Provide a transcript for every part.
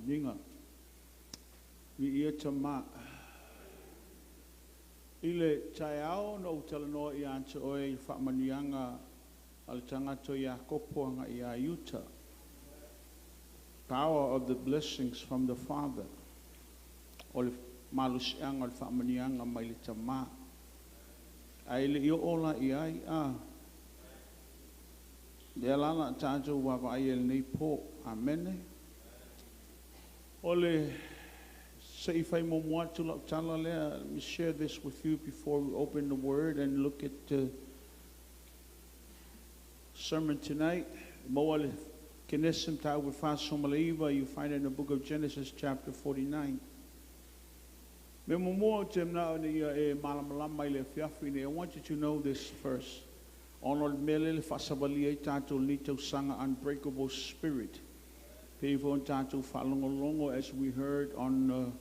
Faamaoniga. Viia Tama. I le taeao na ou talanoa ia te oe i le faamanuiaga a le tagata o Iakopo agai ia Iuta. Power of the blessings from the Father. O le malosiaga o le faamanuiaga mai le Tama. Ae le i oo la i ai, a lea la o le a tatou vaavaai i lenei po. Amene. O le se i fai muamua atu lau tala lea. Let me share this with you before we open the word and look at the sermon tonight. Maua le Kenese mataupu 49, you find it in the book of Genesis chapter 49. Me muamua ou te manao ina ia e malamalama i le afiafi nei. I want you to know this first. Ona o le mea lea le faasavalia ai tatou lenei tausaga, unbreakable spirit. Pei foi ona tatou faalogologo, as we heard on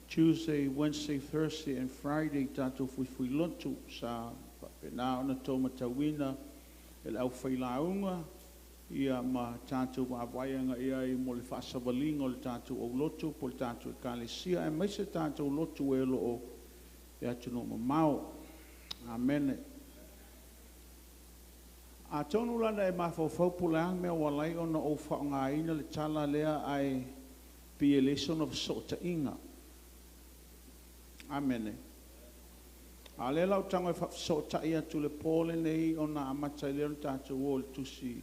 Tuesday, Wednesday, Thursday and Friday, tatou fuifui lotu sa faapena ona tou matauina e le aufailauga ia ma tatou vaavaai agai ai mo le faasavaliga o le tatou aulotu po o le tatou Ekalesia, aemaise tatou lotu e o lo o i atunuu mamao. Amene. Atonu la na e mafaufau po o le a le mea ua ala ai ona ou faaaogaina le tala lea, ae pei e leai sona fesootaiga. Amene. A o lea la ou tago e faafesootai atu le po lenei ona amata ai lea ona tatou o i le tusi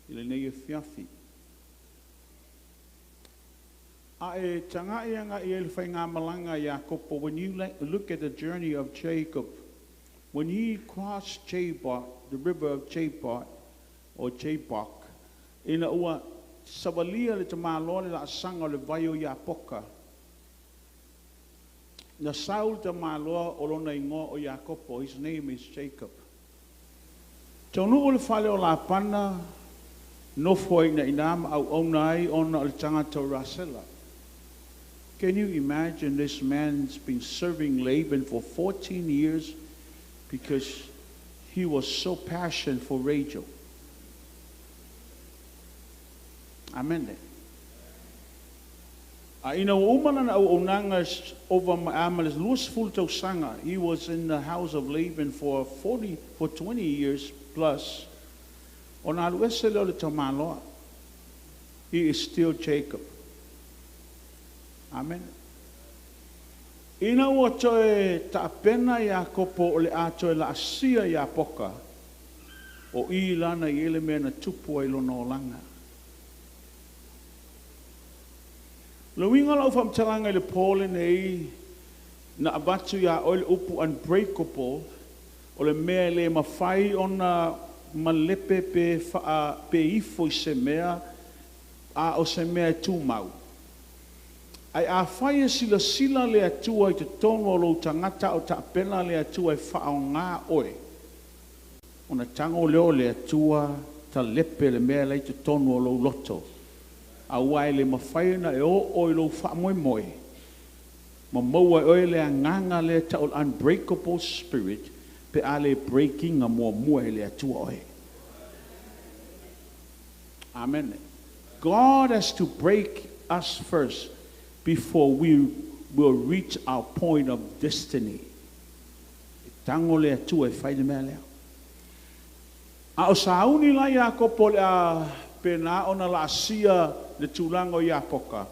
i lenei afiafi. A e tagai agai i le faigamalaga a Iakopo, when you look at the journey of Jacob, when he crossed Jabbok, the river of Jabbok, or Jabbok, ina ua savalia le tamaloa le laasaga o le vai o Iapoka, na sau le tamaloa o lona igoa o Iakopo, his name is Jacob. Taunuu le fale o Lapana, nofo ai ina ma auauna ai ona o le tagata o Rasela. Can you imagine this man's been serving Laban for 14 years because he was so passionate for Rachel? Amen. A ina ua uma lana auaunaga ova ma le 20 tausaga, he was in the house of Laban for 40, for 20 years plus, ona alu ese lea o le tamaloa. He is still Jacob. Amen. Ina ua toe taapena Iakopo o le a toe laasia Iapoka, o i lana i ele mea na tupu ai lona olaga. Le uiga o lau faamatalaga i le po lenei na avatu ia oe le upu unbreakable, o le mea e le mafai ona malepe pe faa pe ifo i se mea, a o se mea e tumau. Ae afai e silasila le Atua i totonu o lou tagata o taapena le Atua e faaaoga oe, ona tago lea o le Atua talepe le mea la i totonu o lou loto. Aua e le mafai ona e oo i lou faamoemoe ma maua e oe le agaga lea tau o le unbreakable spirit pe a le break ina muamua e le Atua oe. Amen. God has to break us first before we will reach our point of destiny. E tago le Atua e fai le mea lea. A o sauni la Iakopo le a pena ona laasia le tulaga o Iapoka.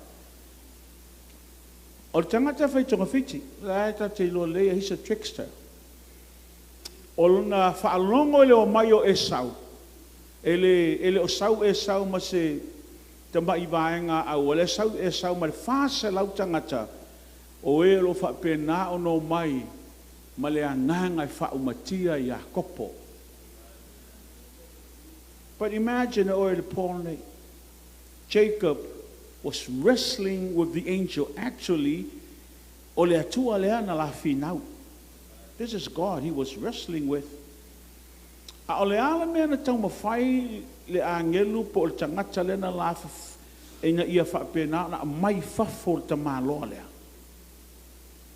O le tagata fai togafiti, la e tate iloa lelei, he's a trickster. O lona faalogo i le omai o Esau, e le o sau Esau ma se tamai vaega au, o le sau Esau ma le 400 tagata o e o lo o faapena ona omai ma le agaga e faaumatia Iakopo. But imagine oe le po nei. Jacob was wrestling with the angel. Actually, o le Atua lea na la finau. This is God he was wrestling with. A o le ala mea na taumafai le agelu po o le tagata lea na la ina ia faapena na mai fafo le tamaloa lea.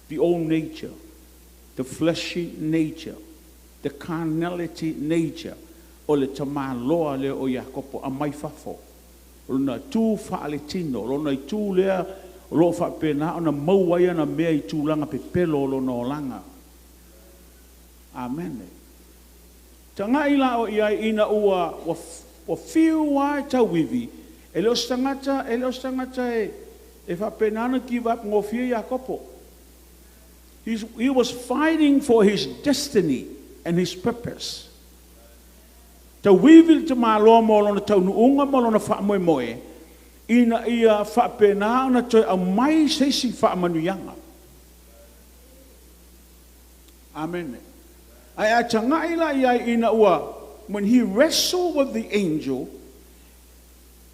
The old nature, the fleshy nature, the carnality nature o le tamaloa lea o Iakopo a mai fafo. O lona itu faaletino, o lona itu lea o loo faapena ona maua ai ana mea i tulaga pepelo o lona olaga. Amene. Tagai la oe i ai ina ua fiu lava e tauivi, e le o se tagata, e le o se tagata e faapena ona give up gofie Iakopo. He was fighting for his destiny and his purpose. Tauivi le tamaloa mo lona taunuuga ma lona faamoemoe ina ia faapena ona toe aumai se isi faamanuiaga. Amene. Ae a tagai la i ai ina ua, when he wrestled with the angel,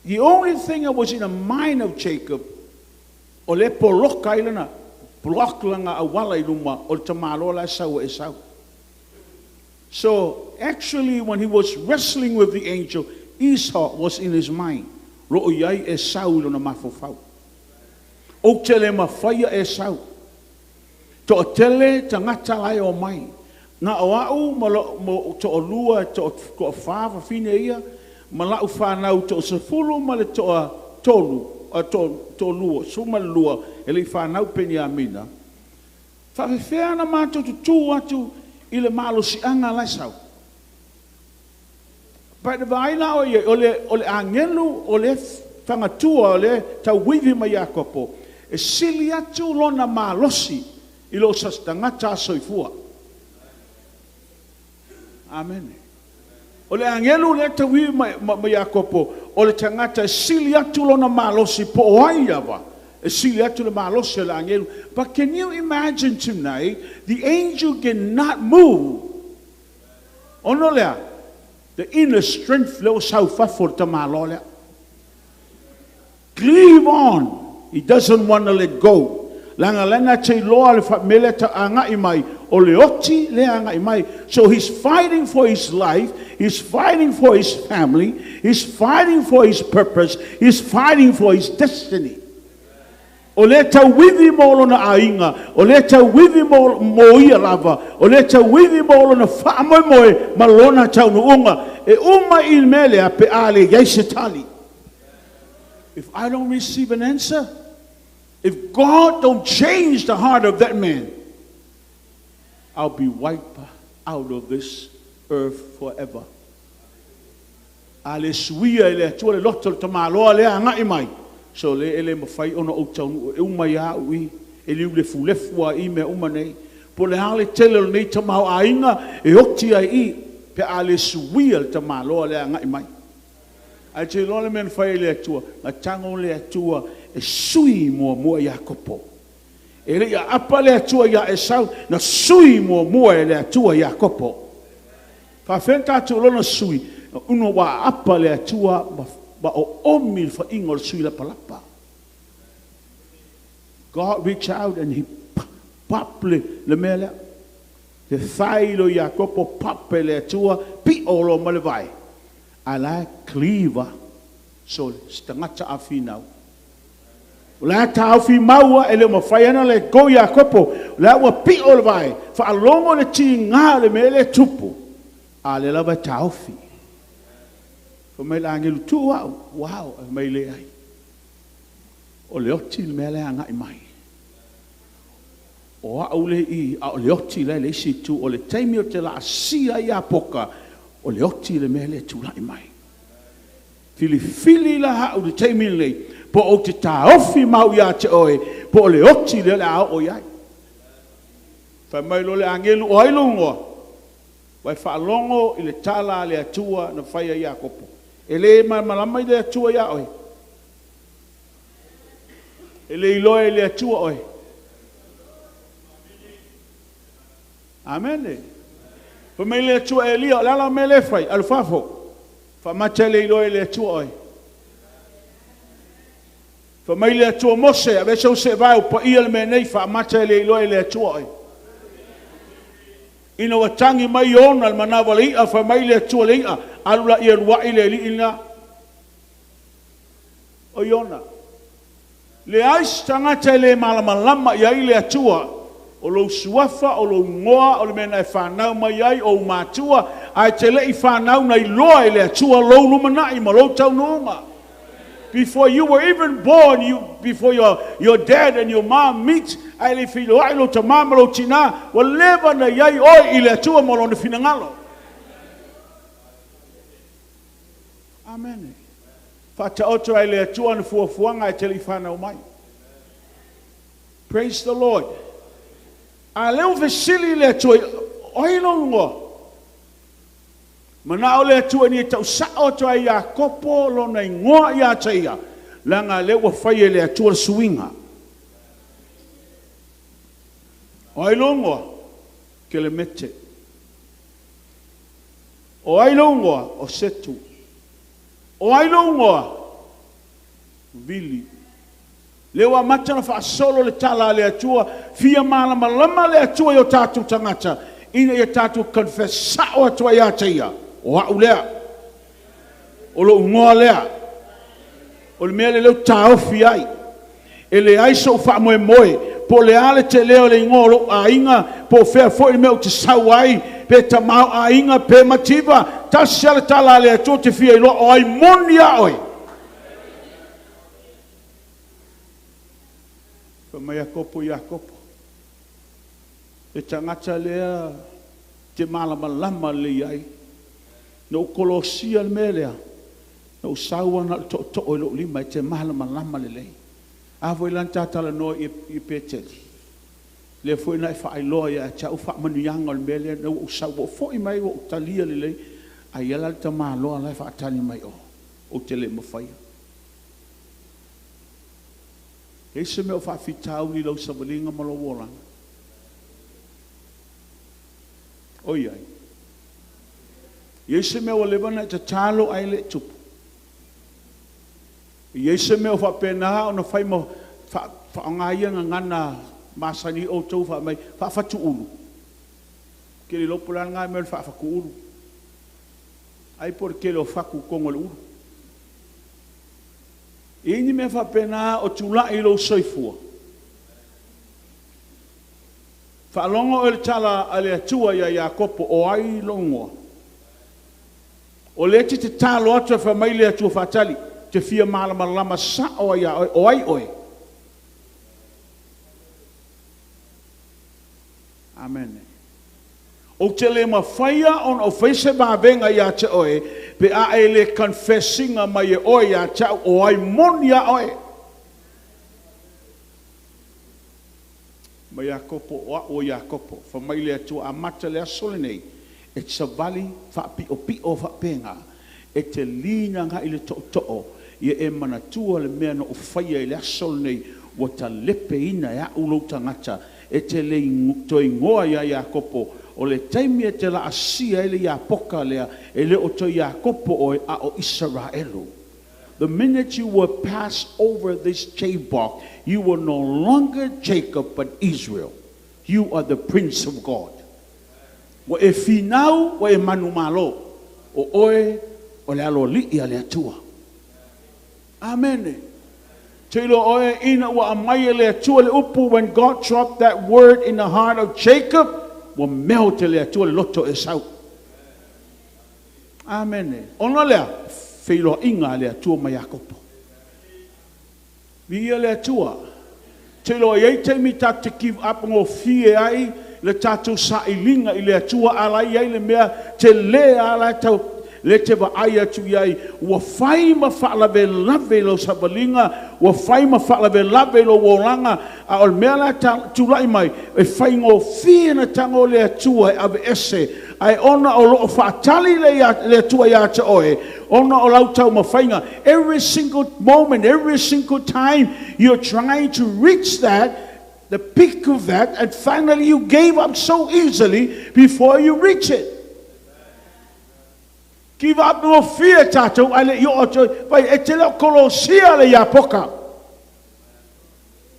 the only thing that was in the mind of Jacob, o le poloka ai lana, block lana auala i luma o le tamaloa la e sau e Esau. So actually when he was wrestling with the angel, Esau was in his mind. Lo o i ai Esau i lona mafaufau. Ou te le mafaia Esau. Toatele tagata la e omai. Na o au ma lou toalua, toafa fafine ia, ma lau fanau toasefulu ma le toatolu, toalua, 12, e le i fanau Peniamina. Faafefea ona matou tutū atu i le malosiaga la e sau. Pa vaai la oe i ai, o le agelu o le fagatua o le tauivi mai Iakopo, e sili atu lona malosi i lo se tagata soifua. Amene. O le agelu lea tauivi mai Iakopo, o le tagata e sili atu lona malosi po o ai lava, e sili atu le malosi o le agelu. But can you imagine tonight, the angel cannot move. Ona o lea, the inner strength lea ua sau fafo o le tamaloa lea. Cleave on. He doesn't want to let go. Leaga lena te iloa le mea lea ta agai mai, o le oti lea agai mai. So he's fighting for his life, he's fighting for his family, he's fighting for his purpose, he's fighting for his destiny. O le tauivi mo lona aiga, o le tauivi mo ia lava, o le tauivi mo lona faamoemoe ma lona taunuuga. E uma i le mea lea pe a le iai se tali. If I don't receive an answer, if God don't change the heart of that man, I'll be wiped out of this earth forever. A le suia e le Atua le loto o le tamaloa lea agai mai, so le e le mafai ona ou taunuu e uma ia au i, e liu lefulefu a i mea uma nei. Po le a le tele o lenei tamaoaiga e oti ai i, pe a le suia le tamaloa lea agai mai. Ae te iloa le mea na fai e le Atua, na tago le Atua e sui muamua Iakopo. E le i aapa le Atua ia Esau, na sui muamua e le Atua Iakopo. Faafetai tatou lona sui, una ua aapa le Atua ma oomi le faiga o le sui lapalapa. God reach out and he pop le mea lea. Te fai lo Iakopo pop e le Atua, pio lo ma le vai. A la cleave so se tagata a finau. O le taofi maua e le mafai ana le go Iakopo, o le ua pio le vai, faalogo le tiga o le mea le tupu, a le lava e taofi. Fa mai le agelu tuu au, wow, e mai le ai. O le oti le mea le agai mai. O au le i, a o le oti le le isi tu, o le taimi o te la asia i apoka, o le oti le mea le tulai mai. Filifili la hau le taimi lenei, po o te taofi mau ia te oe, po o le oti le le a o iai. Fai mai lo le agelu o ai lungoa, vai faalogo i le tala a le Atua na faia i Iakopo. E le malamalama i le Atua ia oe. E le iloa e le Atua oe. Amene. Fai mai le Atua Elia, o le ala o mea le fai, alu fafo. Faamata e le iloa e le Atua oe. Fai mai le Atua Mose, ave sau se vai o paia le mea nei, faamata e le iloa e le Atua oe. Ina ua tangi mai ona le manawa le ia, fai mai le Atua le ia, alu la ia luai le liina. O Iona. Le ai se tagata e le malamalama i ai le Atua, o lou suafa, o lou ngoa, o le mea na e whanau mai ai, o matua, ae te lei whanau na iloa e le Atua lou lumanai ma lou taunuuga. Before you were even born, before your dad and your mom meet, ae le i feiloai lou tamā ma lou tinā, ua leva ona i ai oe i le Atua ma Lona finagalo. Amene. Faataoto ai le Atua ana fuafuaga e te le i fanau mai. Praise the Lord. A lea ua fesili le Atua, o ai lou igoa? Manao le Atua ina ia tau sao atu ai Iakopo lona igoa ia te ia, leaga lea ua fai e le Atua le suiga. O ai lou igoa? Kelemete. O ai lou igoa? O Setu. O ai lou igoa? Vili. Lea ua amata ona faasolo le tala a le Atua, fia malamalama le Atua i o tatou tagata, ina ia tatou confess sao atu ai ia te ia, o au lea, o lou igoa lea, o le mea lea lea ou te taofi ai. E leai sou faamoemoe, po o le a le tele o le igoa o lou aiga, po o fea foi le mea ou te sau ai, pe tamaoaiga, pe mativa, tasi lava le tala a le Atua ou te fia iloa o ai moni a oe. Fai mai Iakopo i Iakopo, le tagata lea te malamalama lelei ai, na ou kolosia le mea lea, na ou sau lava na o le tootoo i lou lima e te malamalama lelei. A foi la na ta talanoa i Peteli, lea foi na e faailoa ia te au faamanuiaga o le mea lea na ua ou sau, ua ou foi mai ua ou talia lelei, a i ai la le tamaloa la e faatali mai o, ou te le mafaia. E i ai se mea o faafitauli i lau savaliga ma lou olaga? Oi ai. E i ai se mea ua leva ona e tatalo ae le i tupu? E i ai se mea o faapena ona fai ma faaaoga ia gagana masani outou fai mai faafatuulu? Ke le iloa po o le a lena mea o le faafatuulu. Ai po o le tele o fatu i totonu o le ulu. E i ai ni mea faapena o tulai i lou soifua? Faalogo oe i le tala a le Atua ia Iakopo, o ai lou igoa? O lea e te tatalo atu e fai mai le Atua faatali, te fia malamalama sao ai ia oe, o ai oe? Amene. Ou te le mafaia ona ou fai se vavega ia te oe, pe a e le confess ina mai e oe ia te au o ai moni a oe. Ma Iakopo, o au o Iakopo, fai mai le Atua amata le aso lenei, e te savali faapiopio faapena, e te lina i le tootoo, ia e manatua le mea na ou faia i le aso lenei, ua talepeina e au lou tagata, e te le toe igoa ia Iakopo, o le taimi e te laasia ai le Iapoka lea, e le o toe Iakopo oe, a o Isaraelu. The minute you were passed over this Jabbok, you were no longer Jacob but Israel. You are the Prince of God. Ua e finau, ua e manumalo. O oe, o le aloali'i a le Atua. Amene. Te ilo oe ina ua aumai e le Atua le upu, when God dropped that word in the heart of Jacob, ua melt e le Atua le loto e sau. Amene. Ona lea, feiloaiga a le Atua ma Iakopo. Viia le Atua. Te iloa i ai taimi tatou te give up gofie ai le tatou sailiga i le Atua ala i ai le mea te le ala tau le te vaai atu i ai ua fai ma faalavelave i lau savaliga, ua fai ma faalavelave i lou olaga, a o le mea la tulai mai e faigofie na tago le Atua e aveese ae ona o loo faatali le Atua ia te oe ona o lau taumafaiga. Every single moment, every single time you're trying to reach that, the peak of that, and finally you gave up so easily before you reach it. Give up gofie tatou ae le i oo atu vai e te le o kolosia le Iapoka.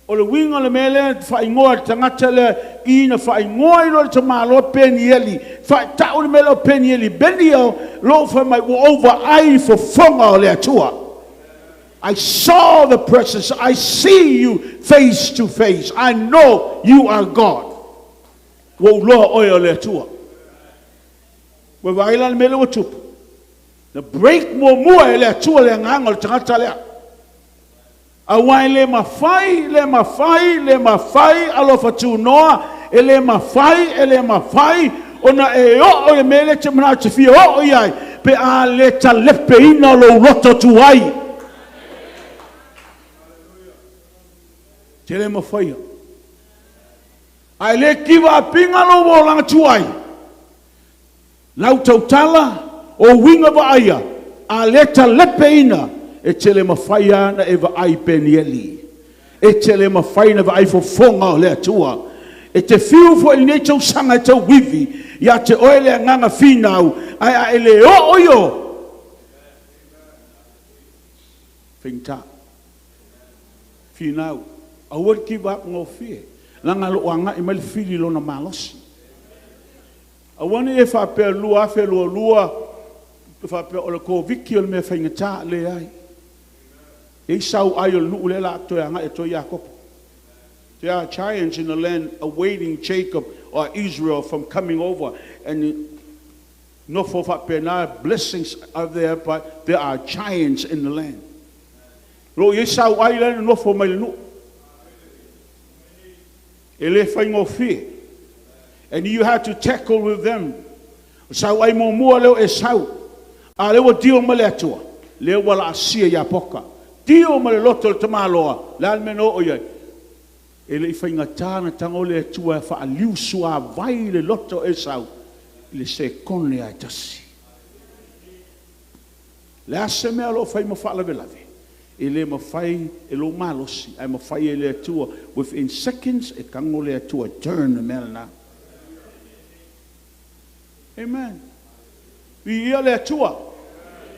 O le uiga o le mea lea faaigoa le tagata lea ina faaigoa i lo le tamaloa Penieli, faatau le mea lea o Penieli, Peniel, lou fai mai ua ou vaai i fofoga o le Atua. I saw the presence. I see you face to face. I know you are God. Ua ou iloa oe o le Atua. Ua vaai la le mea lea ua tupu. Na break muamua e le Atua le agaga o le tagata lea. Auā e le mafai, le mafai, le mafai, alofa tunoa, e le mafai, e le mafai ona e oo i le mea lea e te manao e te fia oo i ai pe a le talepeina lou loto tuai. E te le mafaia. A e le kivaapina lou olaga tuai, lau tautala, o uiga vaaia, a le talepeina, e te le mafai lava ona e vaai i Penieli. E te le mafai ona vaai i fofoga o le Atua. E te fiu foi i lenei tausaga e tauivi ia te oe le agaga finau, ae a e le oo i o, e faigata. Finau, aua le give up gofie, leaga o lo o agai mai le fili i lona malosi. Aua ne i e faapea 2022, faapea o le Koviti o le mea faigata. Leai. E i ai sauai o le nuu lea o le a toe agai atu ai Iakopo. There are giants in the land awaiting Jacob or Israel from coming over and nofo faapena. Blessings are there, but there are giants in the land. O lo o i ai sauai la e nonofo mai i le nuu. E le faigofie. And you have to tackle with them. O sauai muamua lea o Esau. A o lea ua deal ma le Atua, lea ua laasia Iakopo. Deal ma le loto o le tamaloa, le a le mea na oo i ai? E le i faigata ona tago le Atua e faaliu suavai le loto o Esau i le sekone lava e tasi. O le a se mea o lo o fai ma faalavelave? E le mafai e lou malosi, ae mafai e le Atua. Within seconds, e tago le Atua e turn le mea lena. Amen. Viia le Atua.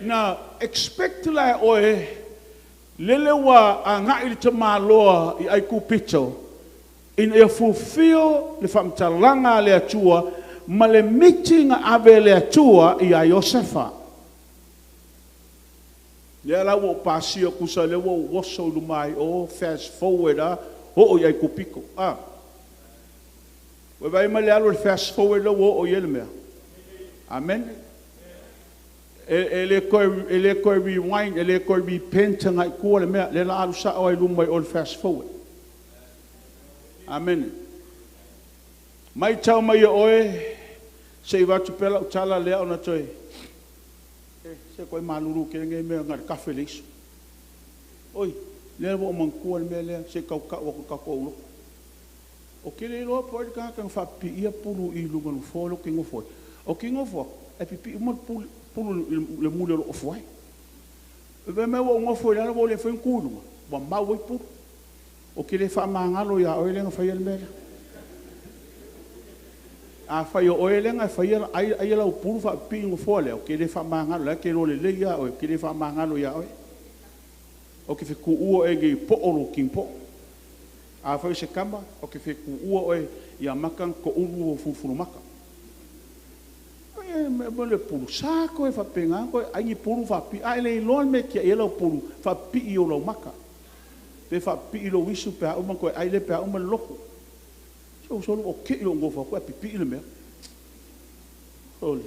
Na expect la e oe, lele ua agai le tamaloa i Aikupito, ina ia fulfill le faamatalaga a le Atua ma le miti na ave e le Atua ia Iosefa. Lea la ua ou pasia tusa lea ua ou oso i luma ai o, fast forward lava, oo i Aikupito. A. Ua vaai mai le alu o le fast forward lea ua oo i ai le mea. Amen. E le toe rewind, e le toe repent agai i tua le mea. Lea la alu sao ai i luma i o le fast forward. Amen. Matau mai e oe, se i avatu pea lau tala lea ona toe... Se toe malulu tele lenei mea na o le tafe le isu. Oi, lea ua ou manatua le mea lea, se i tau tau atu i le tatou aulotu. Ou te le iloa po o ai le tagata na faapipiia pulu i luga o le nofoa lea ou te nofo ai. Ou te nofo atu, ae pipii uma le pulu i le muli o lou ofoe. Fai mai ua ou nofo i lalo ua le mafai ona tu i luga, ua mau ai pulu. Ou te le faamagalo ia oe lea na faia le mea lea. Afai o oe lea na faia, ai lau pulu faapipii i le nofoa lea, ou te le faamagalo, o la e te iloa lelei lava oe, ou te le faamagalo ia oe. Ou te fetuua oe nei po o lou tino. Afai o se tama, ou te fetuua oe ia amata ona toulu ou fulufulumata. E le pulu, sa toe faapena toe ai ni pulu faapipii. A e le iloa le mea e tiai ai lau pulu, faapipii i ou laumata. Pe faapipii lou isu pe a uma ona toe ai lea pe a uma le lotu. Se ua solo ua te i lou nofo atu ae pipii le mea. Sole.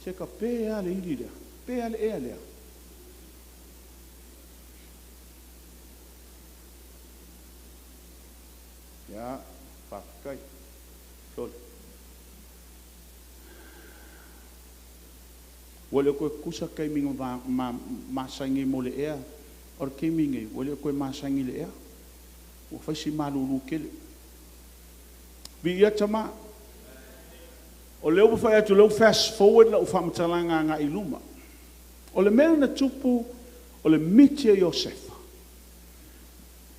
Se tape lava le ili lea, pe lava le ea lea. Ia, faafetai. Sole. Ua le toe tutusa taimi na masani ai mo le ea. O le taimi lenei, ua le toe masani i le ea. Ua fai si malulu tele. Viia Tama. O lea ua fai atu, o lea ua fast forward lau faamatalaga agai i luma. O le mea na tupu, o le miti a Iosefa.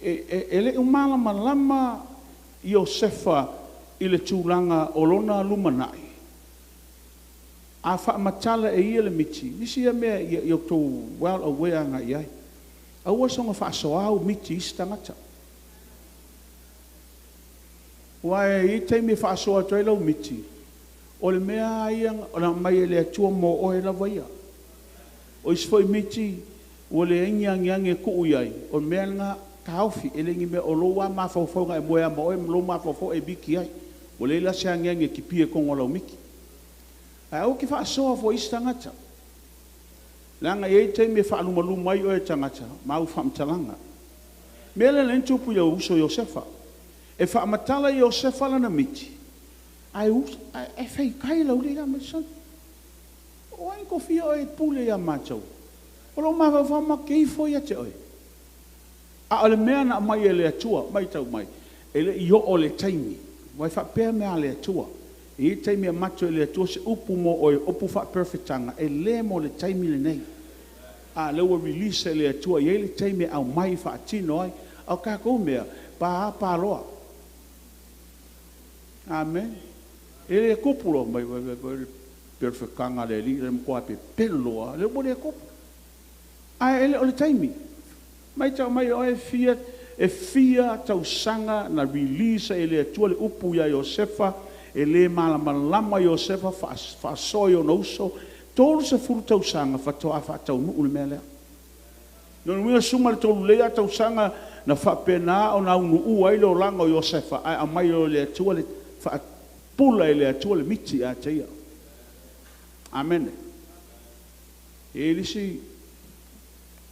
E le o malamalama Iosefa i le tulaga o lona lumanai. A faamatala e ia le miti, nisi ia mea ia outou well aware agai i ai. Aua soona faasoa au miti i isi tagata. Aua e i ai taimi e faasoa atu ai lau miti, o le mea ia na aumai e le Atua mo oe lava ia. O isi foi miti, ua leai ni agiagi e tuu i ai, o le mea lena taofi, e le ni mea o lou lava mafaufau na e moe lava ma oe ma lou mafaufau e miti ai. Ua leai la se agiagi e tipia i totonu o lau miti. Ae aua e te faasoa fua i isi tagata. Leaga e i ai taimi e faalumaluma ai oe e tagata ma au faamatalaga. O le mea lea na tupu i lou uso ia Iosefa. E faamatala e Iosefa lana miti, ae feitai le aualii le ma sole, o ai na tofia oe e pule ia matou? O lou mafaufau matou te ifo ia te oe. A o le mea na aumai e le Atua, matau mai, e le i oo le taimi, aua e faapea mea a le Atua. E i ai taimi e avatu e le Atua se upu mo oe, upu faaperofetaga, e le mo le taimi lenei. A o lea ua release e le Atua, e i ai le taimi e aumai e faatino ai. A o tatou mea, pa a pa loa. Amene. E le tupu loa, fai mai, vaai le perofetaga a le Alii, e matua pepelo lava, lea ua le tupu. Ae le o le taimi. Matau mai o oe e fia, e fia tausaga na release ai e le Atua le upu ia Iosefa, e le malamalama Iosefa, faasoa i ona uso, 30 tausaga faatoa faataunuu le mea lea. Lona uiga suma le tauleleia tausaga na faapena ona aunuua ai le olaga o Iosefa, ae aumai loa e le Atua le faapula e le Atua le miti ia te ia. Amene. E i ai le isi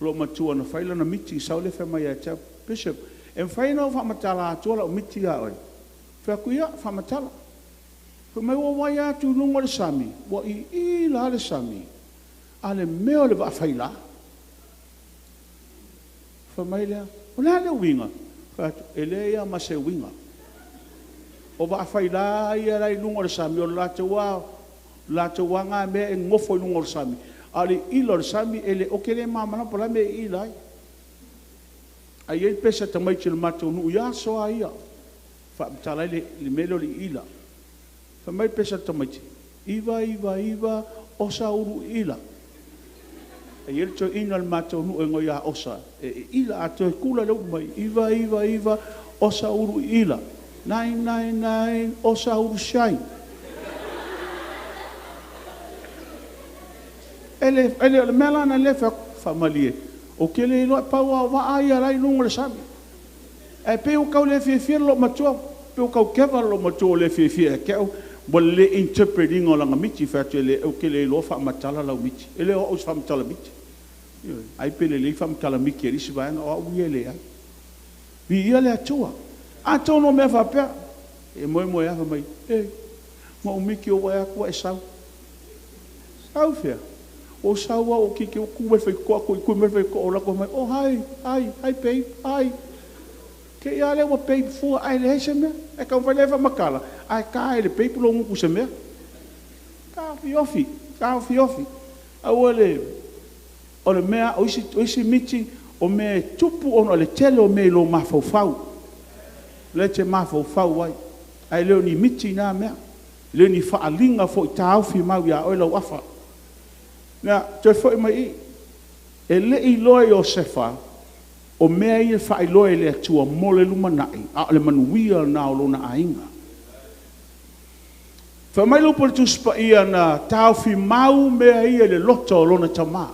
loomatua na fai lana miti, sau lea fai mai ia te au, Bishop, e mafai ona ou faamatala atu lau miti ia oe? Ou fai atu, ia, faamatala. Fai mai, ua ou vaai atu i luga o le sami, ua ii la le sami, a o le mea o le vaa faila. Fai mai lea, o le a le uiga? Ou fai atu, e leai lava ma se uiga. O vaa faila ia la e i luga o le sami, o le latou lava na mea e nonofo i luga o le sami, a o le iila o le sami, ou te le malamalama po o le a le mea e iila ai. Ae i ai le pese a tamaiti o le matou nuu i aso lava ia, e faamatala ai le mea lea o le iila. Fai mai le pese a le tamaiti, 999 osa ulu iila. E i ai le toeaina o le matou nuu e igoa ia Osa, e iila, a toe tula le upu mai, 999 osa ulu iila, 999 osa ulu shine. E le, e le o le mea la lena lea e fai atu, faamalie, ou te le iloa, pau lava o vaa ia la e i luga o le sami. Ae pei ua tau le fiafia le loomatua, pei ua tau keva le loomatua ua le fiafia ia te au ua le interpret ina o lana miti. Fai atu, ou te le iloa faamatala lau miti. E le o au o se faamatala miti. Ioe. Ai pe lelei faamatala miti a le isi vaega, o au ia e leai. Viia le Atua. Atonu o mea faapea, e moemoeā fai mai, e, na ou miti ua vaai atu ua e sau. Sau fea? Ua ou sau lava ou tilotilo ua tu mai le faitotoa, tuitui mai le faitotoa, ou alu atu fai mai, oh hi, hi, hi babe, hi. Te i lava lea ua babe fua ae leai se mea. Ae taumafai la e faamatala, ae ta e le babe lou gutu i se mea. Taofiofi, taofiofi. Aua le... O le mea, o isi, o isi miti, o mea e tupu ona o le tele o mea i lou mafaufau. Lea e te mafaufau ai. Ae le o ni miti na mea. E le o ni faaaliga foi taofi mau ia oe lau afa. Ia, toe foi mai i i. E le i iloa e Iosefa o mea ia e faailoa e le Atua mo le lumanai, a o le manuia lena o lona aiga. Fai mai le upu a le Tusi Paia na taofi mau mea ia i le loto o lona tama.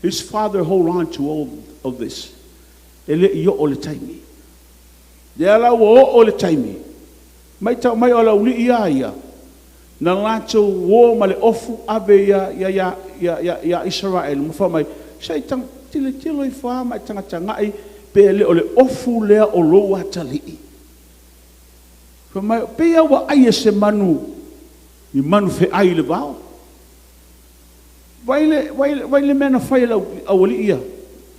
His father hold on to all of this. E le i oo le taimi. Lea la ua oo le taimi. Maitau mai o le aualii a ia, na latou o ma le ofu ave ia ia ia ia Isaraelu ma fai mai, se i tilotilo ifo lava ma e tagatagai pe le o le ofu lea o lou atalii. Fai mai, pei lava ua ai e se manu ni manu feai i le vao. Vaai le, vaai le, vaai le mea na fai e le aualii ia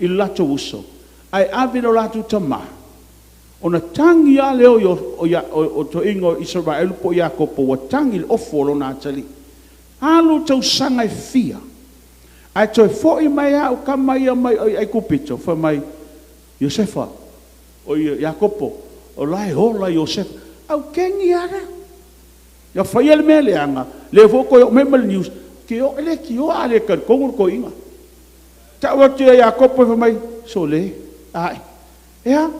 i le latou uso, ae ave i lo latou tama, ona tagi lava lea o, o, o toeaiina o Isaraelu po o Iakopo ua tagi i le ofu o lona atalii. Alu tausaga e fia, ae toe foi mai lava au tama ia mai Aikupito, fai mai, Iosefa, o Iakopo, o la e ola Iosefa. Aukeni a lea. Ia faia le mea leaga, lea foi ua toe oo mai ma le news, e le tioa a le talitonu le toeaina. Tau atu ia Iakopo fai mai, sole, ae, e a?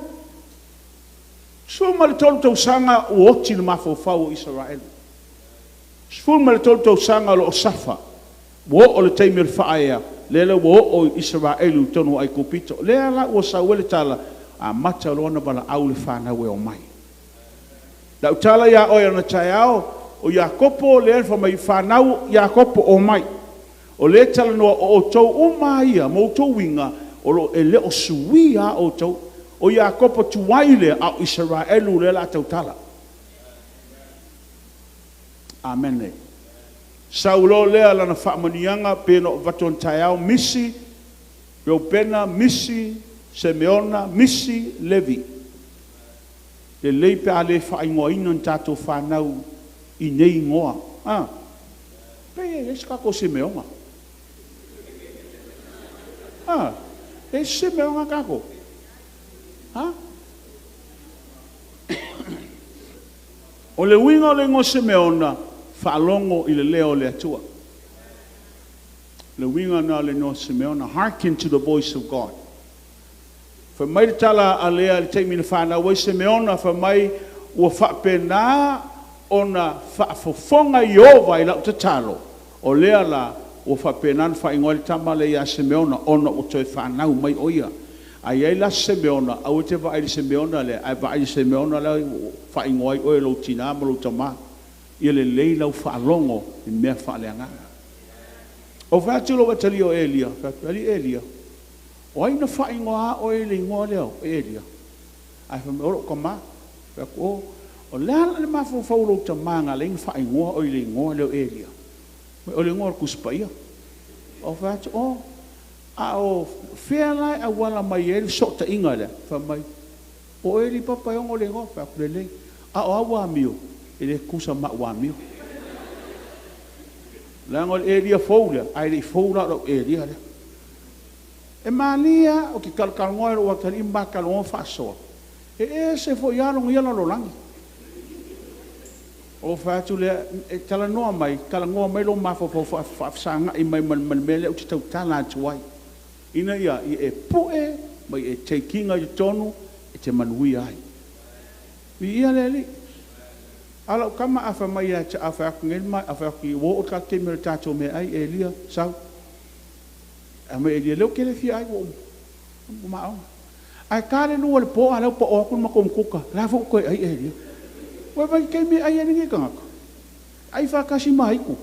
13 tausaga ua oti le mafaufau o Isaraelu. 13 tausaga o lo o safa, ua oo le taimi o le faaea, lea la ua oo Isaraelu i totonu o Aikupito. Lea la ua sau ai le tala, amata loa ona valaau le fanau e omai. Lau tala ia oe ana taeao, o Iakopo lea fai mai fanau Iakopo omai. O lea e talanoa o outou uma lava ia ma outou uiga, o lo o, e le o suia lava outou. O Iakopo tuai lea, a o Isaraelu lea o le a tautala. Amene. Sau loa lea lana faamanuiaga pei ona ou avatu anataeao, misi Reupena, misi Semeona, misi Levi. Lelei pe a le faaigoaina ni tatou fanau i nei igoa. A? Pei e leai se tatou Simeona. A? E leai se Simeona a tatou. A? O le uiga o le igoa Simeona, faalogo i le leo o le Atua. Le uiga lena o le igoa Simeona, hearken to the voice of God. Fai mai le tala a Lea i le taimi na fanau ai Simeona, fai mai, ua faapena ona faafofoga Ieova i lau tatalo, o lea la ua faapena ona faaigoa ai le tama lea ia Simeona, ona ua toe fanau mai o ia. A i ai la se Simeona, aua e te vaai i le Simeona lea, ae vaai i le Simeona lea ua faaigoa ai oe e lou tina ma lou tama. Ia lelei lau faalogo i mea faaleagaga. Ou fai atu i lou atalii o Elia, fai atu, Alii Elia, o ai na faaigoa oe i le igoa lea o Elia? Ae fai mai, o lou tama. Fai atu, o, o le a la le mafaufau o lou tama na ala ai ona faaigoa oe i le igoa lea o Elia? O le igoa o le Tusi Paia. Ou fai atu, o, a o fea la e auala mai ai le fesootaiga lea? Fai mai, o Eli Papa e ono le igoa. Fai atu, lelei. A o au amio? E le tutusa ma au amio. Leaga o le Elia fou lea, ae le i fou la o lau Elia lea. E malie lava, ou te talatalanoa i lou atalii ma ma talanoa faasoa, e ese foi lava lona ia lalolagi. Ou fai atu lea, e talanoa mai, talanoa mai lou mafaufau faafesagai mai ma le mea lea ou te tautala atu ai, ina ia e pue ma ia e take ina i totonu e te manuia ai. Viia le Alii. A o lau tama a fai mai ia te a fai atu nei a fai atu ua oo le tatou taimi o le tatou meaai, Elia, sau. Ae fai mai Elia, lea ou te le fia ai, ua ou maona. Ae ta le 2 i le po a o lea ua pao atu le matou umukuka, o la foi ua toe ai Elia. Ua vaai i le taimi e ai ai lenei tagata? Ai faatasi ma Aitu.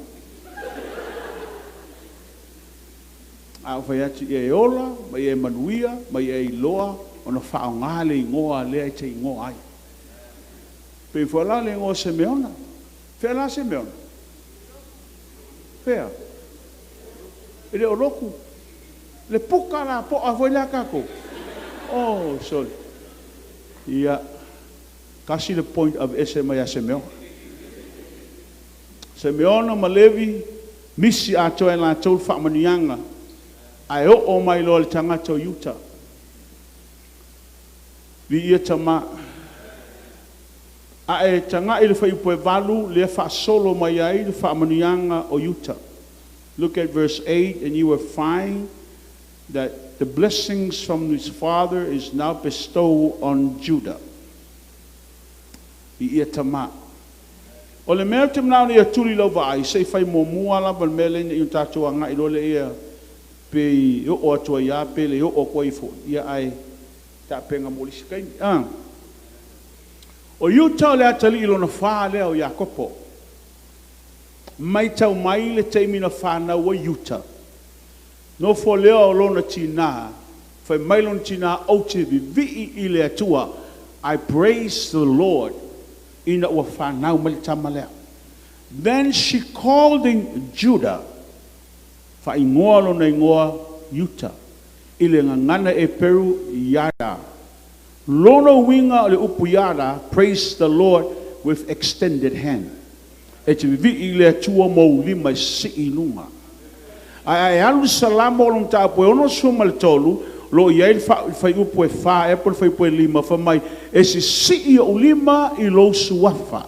A ou fai atu, ia e ola ma ia e manuia ma ia e iloa ona faaaoga le igoa lea e te igoa ai. Pei foi la o le igoa o Simeona. Fea la Simeona? Fea? E le o lotu. Le puka lapoa foi lea a tatou. Oh, sorry. Ia, tasi le point aveese mai ia Simeona. Simeona ma Levi, misi atoa e latou le faamanuiaga, ae oo mai loa i le tagata o Iuta. Viia Tama. A e tagai i le fuaiupu e 8 lea faasolo mai ai le faamanuiaga o Iuta. Look at verse 8 and you will find that the blessings from his father is now bestowed on Judah. Viia Tama. O le mea ou te manao nei e tuli i lau vaai, se i fai muamua lava le mea lea ina ia tatou agai loa lea ia pe i oo atu ai lava pe le oo atu ai foi, ia ae tapena mo le isi taimi. A. O Iuta o le atalii lona fa lea o Iakopo. Matau mai le taimi na fanau ai Iuta, nofo lea o lona tinā, fai mai lona tinā, Ou te vivii i le Atua, I praise the Lord, ina ua fanau mai le tama lea. Then she called him Judah, faaigoa lona igoa Iuta, i le gagana Eperu Yada. Lona uiga o le upu Yada, praise the Lord with extended hand. E te vivii i le Atua ma ou lima e sii i luga. Ae a e alu i le Salamo o le mataupu e 63, o lo o i ai le fuaiupu e 4 ea po o le fuaiupu e 5, fai mai, E sisii ou lima i lou suafa.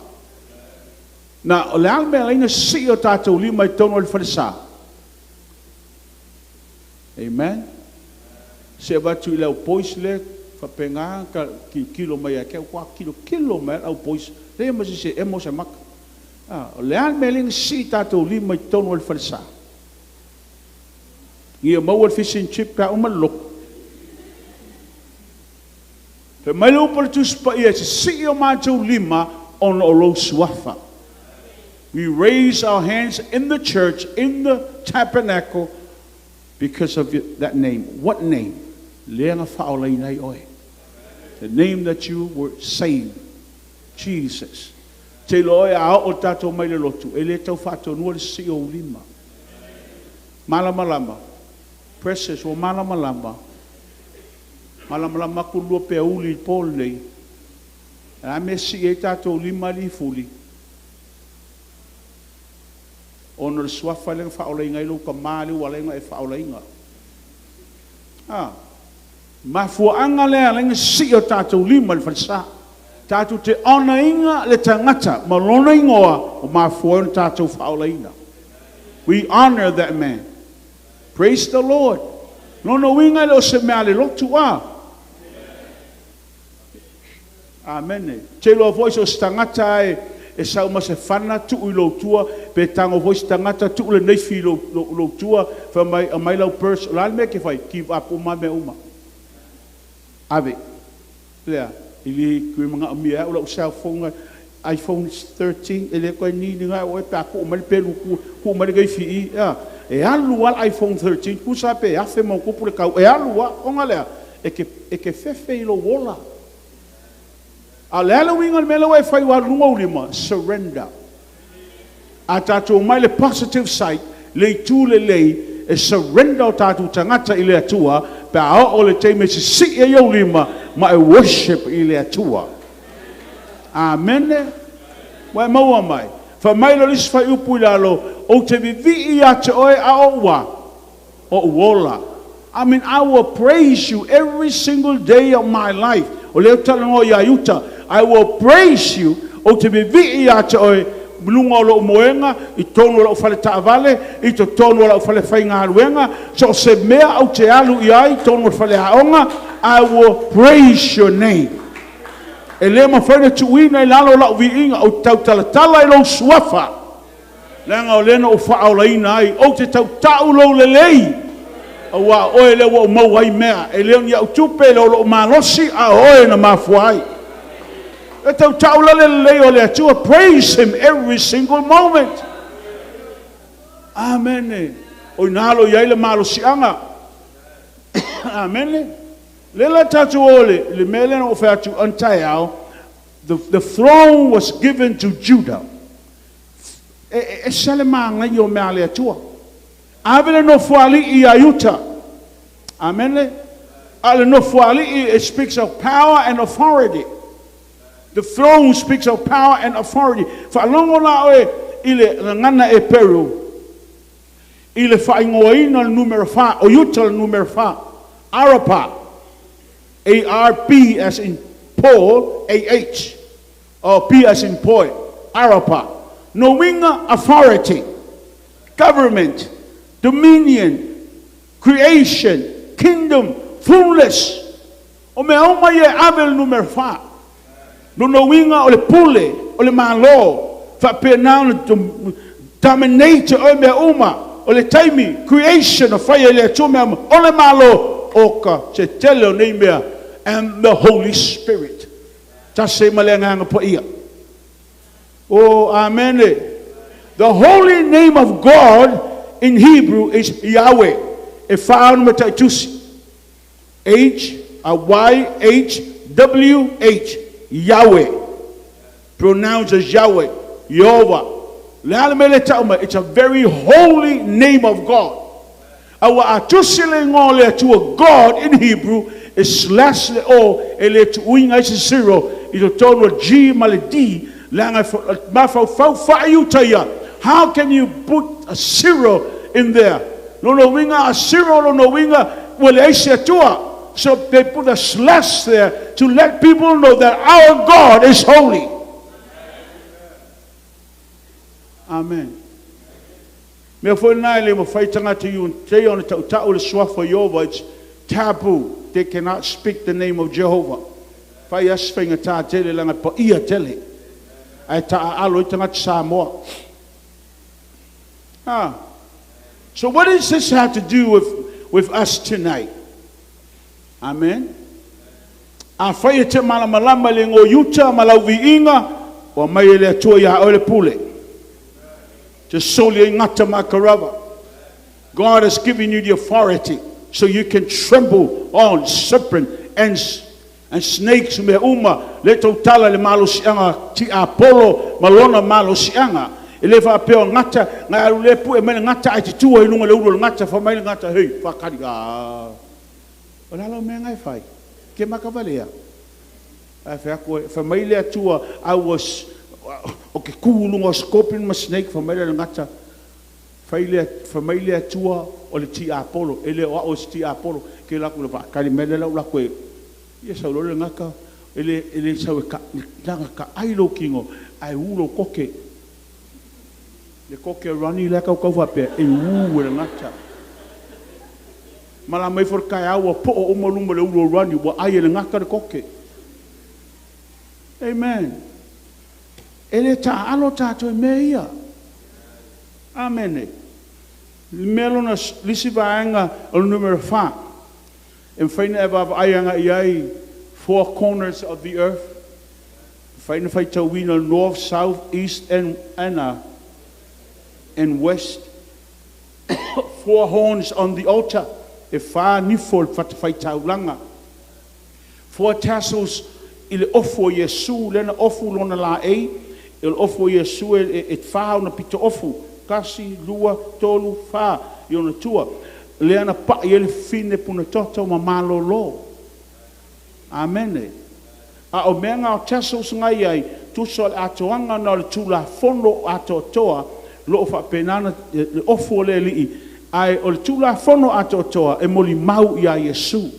Na, o le a le mea e ala ai ona sii o tatou lima i totonu o le falesa? Amen. Se avatu i le au boys lea faapena ka tilotilo mai ia te au, ua tilotilo mai lava le au boys, leai ma se isi e emo se maka. A, o le a le mea e ala ai ona sii tatou lima i totonu o le falesa? Ia maua le fish and chip pe a uma le lotu. Fai mai le upu a le Tusi Paia, e sisii o matou lima ona o lou suafa. We raise our hands in the church, in the tabernacle, because of that name. What name? Lea na faaolaina ai oe. The name that you were saved. Jesus. Te iloa oe a oo tatou mai le lotu, e le tau faatonua le sii o ou lima. Malamalama. Precious, ua malamalama. Malamalama atu lua peauli i le po lenei. O le a le mea e sii ai tatou lima alii fuli? Ona o le suafa lea na faaolaina ai lou tama lea ua ala ai ona e faaolaina. A mafuaaga lea e ala ai ona sii o tatou lima i le falesa. Tatou te honour ina le tagata ma lona igoa ua mafua ai ona tatou faaolaina. We honor that man. Praise the Lord. Lona uiga e le o se mea a le lotu a. Amene. Te iloa foi so o se tagata e e sau ma se fana tuu i lou tua, pe tago foi se tagata tuu le naifi i lou tua, fai mai, aumai lau purse. O le a le mea e te fai? Give up uma mea uma. Ave. Lea, e le toe manaomia e au lau cell phone iPhone 13, e le toe need ina e oe pe a tuu mai le pelu i tua, tuu mai le naifi i i. Ea, e alu lava le iPhone 13, tusa pe $1,000+ le tau, e alu lava. Ona lea, e te, e te fefe i lou ola. A o le a le uiga o le mea lea ua e fai ua alu i luga ou lima? Surrender. A tatou omai i le positive side, le itu lelei, e surrender o tatou tagata i le Atua pe a oo le taimi e sisii ai ou lima ma e worship i le Atua. Amene. Ua e maua mai? Fai mai lea o le isi fuaiupu i lalo, ou te vivii ia te oe a o ou a? Ou ola. I mean, I will praise you every single day of my life. O lea ou te talanoa ia Iuta. I will praise you. Ou te vivii ia te oe luga o lou moega, i totonu o lau fale taavale, i totonu o lau fale faigaluega, so o se mea ou te alu i ai, totonu o le faleaoga, I will praise your name. E le mafai ona tuuina i lalo o lau viiga, ou te tautalatala i lou suafa, leaga o lea na ou faaolaina ai, ou te tautau lou lelei, aua o oe lea ua ou maua ai mea, e le o ni au tupe, e le o lou malosi, a o oe na mafua ai. E tautau la le lelei o le Atua. Praise him every single moment. Amene. O ina lo i ai le malosiaga. Amene. Le la tatou o le mea lea na ou fai atu antaeao, the throne was given to Judah. E ese le manaia o mea a le Atua. Ave le nofoalii ia Iuta. Amene. A le nofoalii, it speaks of power and authority. The throne speaks of power and authority. Faalogo la oe i le gagana Eperu i le faaigoaina o le numera 4, o Iuta le numera 4, Arapa, A-R-P as in Paul, A-H, or P as in Poi, Arapa. No uiga authority, government, dominion, creation, kingdom, fullness. O mea uma ia e ave le numera 4. Lona uiga o le pule, o le malo, faapena ona dominate oe mea uma, o le taimi, creation o fai e le Atua mea uma, o le malo, o ka se tele o nei mea, and the Holy Spirit. Tasi ai ma le Agaga Paia. Oh, amene. The holy name of God in Hebrew is Yahweh. E whaanu me taitusi. H, Y, H, W, H. Yahweh. Pronounced as Yahweh. Jehovah. Le ale me le tau mai. It's a very holy name of God. Aua a tusi le igoa o le Atua God in Hebrew e slash le O e le tuuina ai se zero i totonu o G ma le D leaga e mafaufau faaiuta ia. How can you put a zero in there? Lona uiga a zero lona uiga ua leai se Atua. So they put a slash there to let people know that our God is holy. Amen. Mea foi lena e le mafai tagata Iutea ona tautau le suafa o Ieova. It's taboo. They cannot speak the name of Jehovah. Fai lava si faigata tele leaga e paia tele. Ae taaalo ai tagata Samoa. Ah. So what does this have to do with us tonight? Amen. Afai e te malamalama i le igoa o Iuta ma lau viiga, ua aumai e le Atua ia oe le pule. Te soli ai gata ma akarava. God has given you the authority so you can tremble on serpent and and snakes mea uma lea e tautala i le malosiaga tiapolo ma lona malosiaga. E le faapea o gata na e alu lea pue mai le gata ae te tu ai i luga o le ulu o le gata fai mai le gata hei faatali aa o le a lau mea na e fai? Ke maka valea? Ae fai atu fai mai le Atua I was ou te tu i luga o scorpion ma snake fai mai le gata Fai mai le Atua o le tiapolo, e le o au o se tiapolo, ke laku le faatali mai lea la ou alu atu e, ia sau loa le gata, e le, e le sau e ta, leaga taai lou tino ae wu lou tote. Le tote o Ronnie la e tautau faapea, e wu e le gata. Malama ifo le taeao ua po'o uma luma o le ulu o Ronnie, ua ai e le gata le tote. Amen. E le taaalo tatou i mea ia. Amene. Le mea lona, le isi vaega o le numera fa, e mafai ona e vaavaai agai i ai, four corners of the earth, e mafai ona faitauina north, south, east and, and, and west. Four horns on the altar, e fa nifo o le fatafaitaulaga. Four tassels i le ofu o Iesu, lea na ofu lona laei, o le ofu o Iesu e fa ona pito ofu, tasi, lua, tolu, fa i ona tua, lea na pai ai le fafine punatoto ma malolo. Amene. A o mea na o tassels na i ai, tusa o le atoaga na o le Tulafono atoatoa, lo o faapena ona le ofu o le Alii, ae o le Tulafono atoatoa e molimau ia Iesu.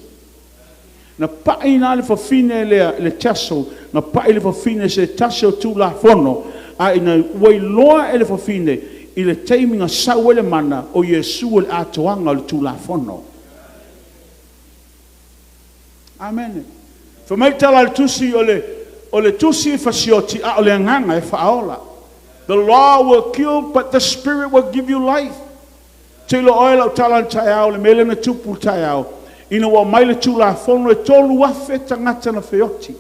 Na pai la le fafine lea i le tassel, na pai le fafine i se tasi o Tulafono, a ina ua iloa e le fafine i le taimi na sau ai le mana, o Iesu o le atoaga o le Tulafono. Amene. Fai mai le tala a le Tusi, o le, o le Tusi e fasioti, a o le Agaga e faaola. The law will kill, but the Spirit will give you life. Te iloa oe lau tala i le taeao, le mea lea na tupu i le taeao, ina ua aumai le Tulafono e 3,000 tagata na feoti.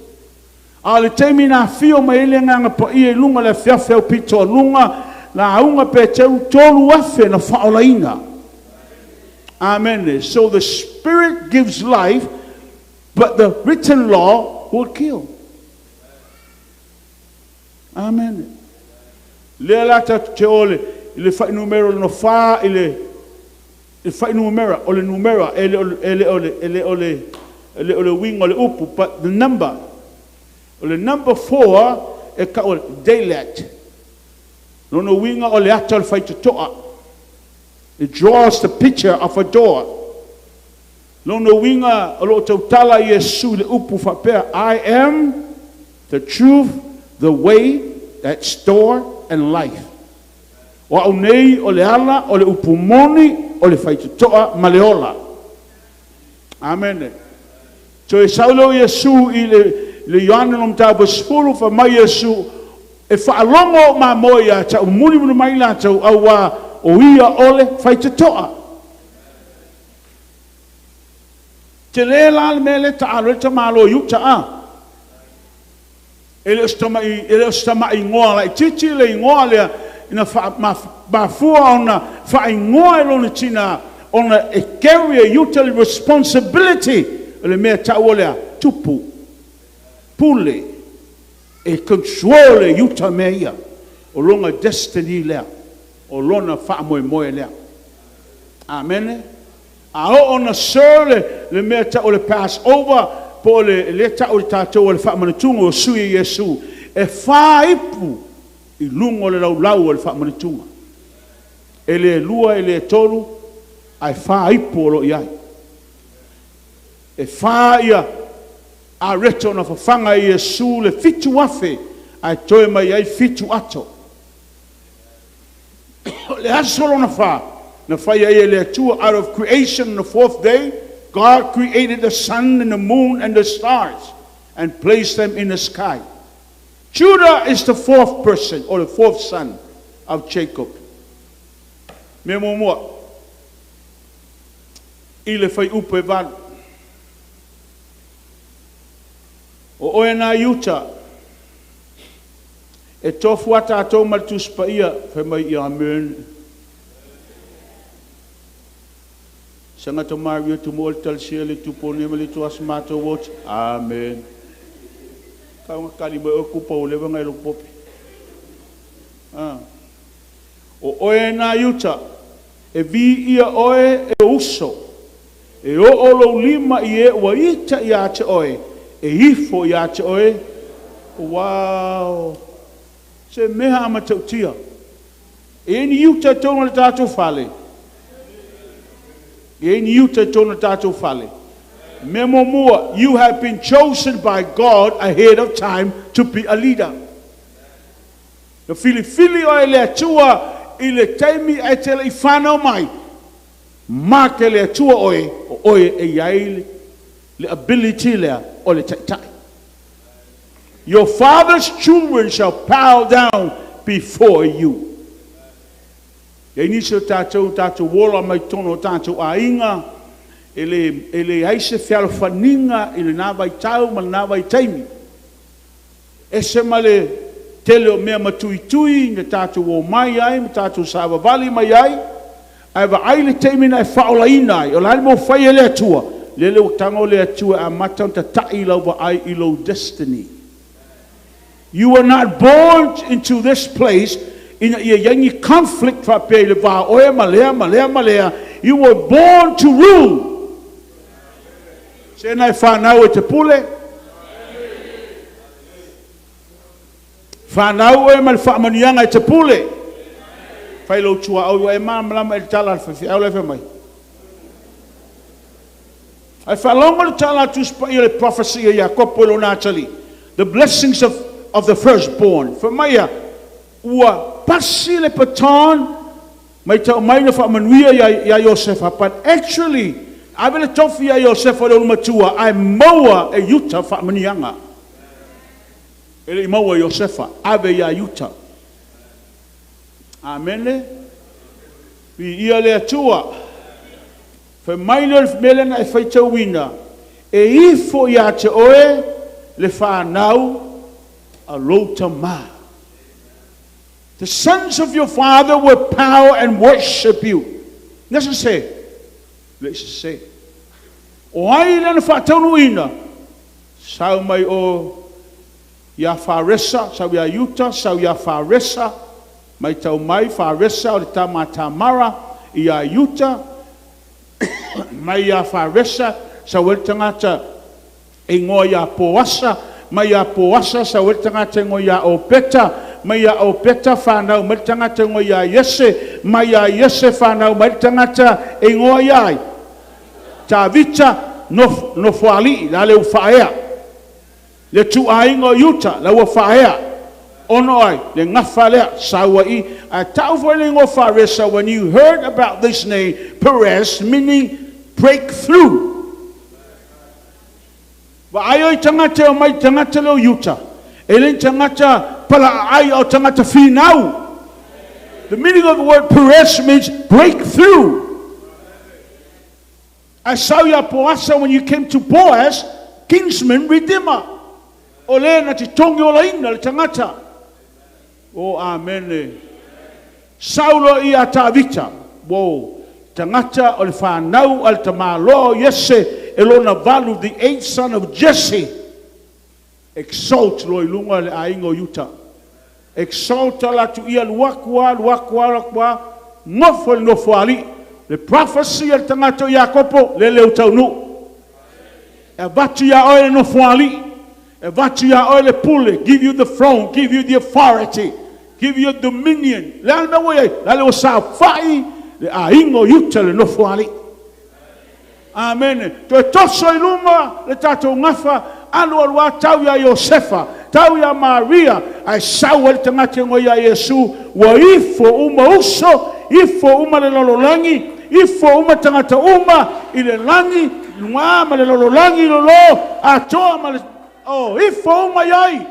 A o le taimi na afio mai ai le Agaga Paia i luga i le afiafi aupito a luga, lauga Peteru, 3,000 na faaolaina. Amene. So the Spirit gives life, but the written law will kill. Amene. Lea la tatou te o i le fuainumera lona fa i le fuainumera, o le numera, e le o le, e le o le, e le o le, e le o le uiga o le upu, but the number. O le number four e tau o le daylight. Lona uiga o le ata o le faitotoa. It draws the picture of a door. Lona uiga o lo o tautala Iesu i le upu faapea, I am the truth, the way, that's door, and life. O au nei o le ala, o le upu moni, o le faitotoa ma le ola. Amene. Toe sau lea o Iesu i le, le Ioane lona mataupu 10, fai mai Iesu, e faalogo ou mamoe ia te au, mulimuli mai latou, auā o ia o le faitotoa. Tele la le mea lea e taalo ai le tamaloa i uta a. E le o se tamai, e le o se tamai igoa laitiiti le igoa lea na faa, mafua ona faaigoa e lona tina ona e carry e Iuta le responsibility o le mea e taua lea, tupu, pule, e control e Iuta mea ia. O lona destiny lea, o lona faamoemoe lea. Amene. A oo ona serve le, le mea e tau o le Passover, po o le, lea e tau e tatou o le faamanatuga ua sui e Iesu, e fa ipu i luga o le laulau o le faamanatuga. E le lua, e le tolu, ae fa ipu o lo o i ai. E fa ia areto na fafaga e Iesu le 7,000, ae toe mai ai fitu ato. O le aso lona fa, na fai ai e le Atua, out of creation on the fourth day, God created the sun and the moon and the stars and placed them in the sky. Judah is the fourth person or the fourth son of Jacob. Mea muamua, i le fuaiupu e 8. O oe na Iuta, E tofu a tātou ma le Tusi Paia, fai mai ia Amen. Sanga Maria tu mo le talisia le tupone ma le tuas matou ot. Amen. Ka nga kali mo o kupa o leva ngai lo popi. Ah. O oe na Iuta, e vi ia oe e uso, e o o lou lima i e ua ita ia te oe, e ifo ia te oe. Wow! Se meha ama tautia. E ni Iuta tōna le tātou fale. E ni Iuta tōna le tātou fale. Mea mua, you have been chosen by God ahead of time to be a leader. Na filifili o e le Atua i le taimi e te le i whanau mai. Ma ke le Atua oe, o oe e iai le ability lea o le taitai. Your father's children shall bow down before you. E nisi o tātou, tātou wola mai tono o tātou aiga, e le ai se fealofaniga i lenā vaitau ma lenā vaitaimi. E se ma le tele o mea matuitui na tātou o mai ai, ma tātou savavali mai ai, ae vaai le taimi na e faaolaina ai, o le a le mea ua fai e le Atua, lele ua tago le Atua e amata ona tata'i lau vaai i lou destiny. You were not born into this place ina ia iai ni conflict faapea i le va o oe ma lea ma lea ma lea. You were born to rule. Se na e whanau e te pule. Whanau e ma le whaamanianga e te pule. Whai lau tua au e ma malama e le tala al au le mai. Ai whalongo le tala tuspa i le prophecy ia Iakopo i lona atali. The blessings of the firstborn. Whamaia, ua pasi le baton mai tau mai na whaamanuia ia Iosefa. But actually, ave le tofi ia Iosefa le ulumatua, ai maua e Iuta whaamanianga. E le i maua Iosefa, ave ia Iuta. Amen le. Vi ia le Atua. Fai mai le mele na e faitauina, e ifo ia te oe le whanau a lou tama. The sons of your father will bow and worship you. Nasa se? Le se se. O ai le na whaataunuina, sau mai o ia Faresa, sau ia Iuta, sau ia Faresa, mai tau mai Faresa o le tama Tamara, ia Iuta, mai ia Faresa, sau el tangata e ngoa ia Poasa, mai ia Poasa, sau el tangata e ngoa ia Opeta, mai ia Opeta whanau mai tangata e ngoa ia Iese, mai ia Iese whanau mai tangata e ngoa ia ai. Tavita no foali, la le ufaea. Le tuainga o Iuta, la ua faea. Ono ai, le ngafa lea, saua i. A tau foi le ngo Faresa, when you heard about this name, Perez, meaning breakthrough. Wa ayo i tangata o mai tangata leo Iuta. E le tangata pala ai o tangata finau. The meaning of the word Perez means breakthrough. I saw ya Boasa when you came to Boaz, kinsman redeemer. O le na te tongi o la ina le tangata. Oh, amen. Saulo i a Tavita. Wow. Tangata o le whanau al tamalo Yese elona valu, the eighth son of Jesse. Exalt lo ilunga le aingo Yuta. Exalt la tu ia luakua, luakua, luakua. Ngofo le nofo ali. Le prophecy al tangata o Iakopo, le leo taunu. E vatu ia oe le nofo ali. E vatu ia oe le pule. Give you the throne, give you the authority, give you dominion. Le ale mea ua iai, le ale ua saofa'i le aiga o Iuta le nofo alii. Amene. Toe toso i luma le tatou gafa, alu alu a tau iā Iosefa, tau iā Maria, ae sau ai le tagata e igoa iā Iesu, ua ifo uma uso, ifo uma le lalolagi, ifo uma tagata uma i le lagi, lugā ma le lalolagi i lōlō, atoa ma le o ifo uma iai.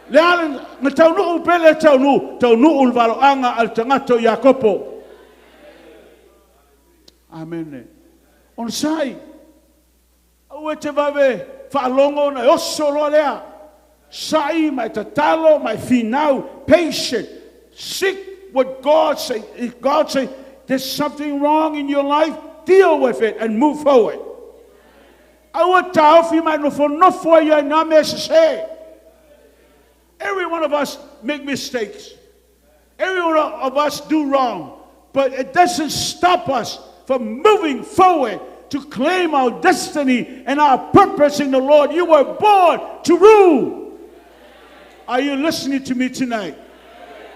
Le ale na taunuu pe le taunuu, taunuu le valoaga a le tagata o Iakopo. Amene. Ona sai, aua e te vave faalogo ona e oso loa lea. Sa'i ma e tatalo ma e finau. Patient. Seek what God say. If God say there's something wrong in your life, deal with it and move forward. Aua taofi ma e nofonofo ai i nā mea sesē. Every one of us make mistakes. Every one of us do wrong. But it doesn't stop us from moving forward to claim our destiny and our purpose in the Lord. You were born to rule. Are you listening to me tonight?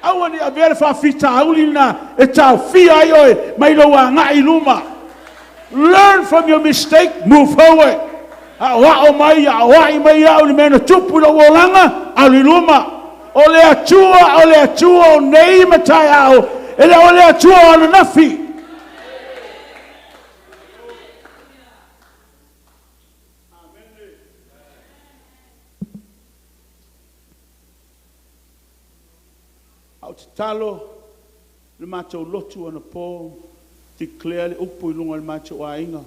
Aua ne i avea le faafitauli lena e taofia ai oe mai lou agai i luma. Learn from your mistake, move forward. Aoao mai, aoai mai au i le mea na tupu i lou olaga, alu i luma. O le Atua, o le Atua o nei ma taeao, e le o le Atua o ananafi. A o tatalo le matou lotu anapo, declare le upu i luga o le matou aiga.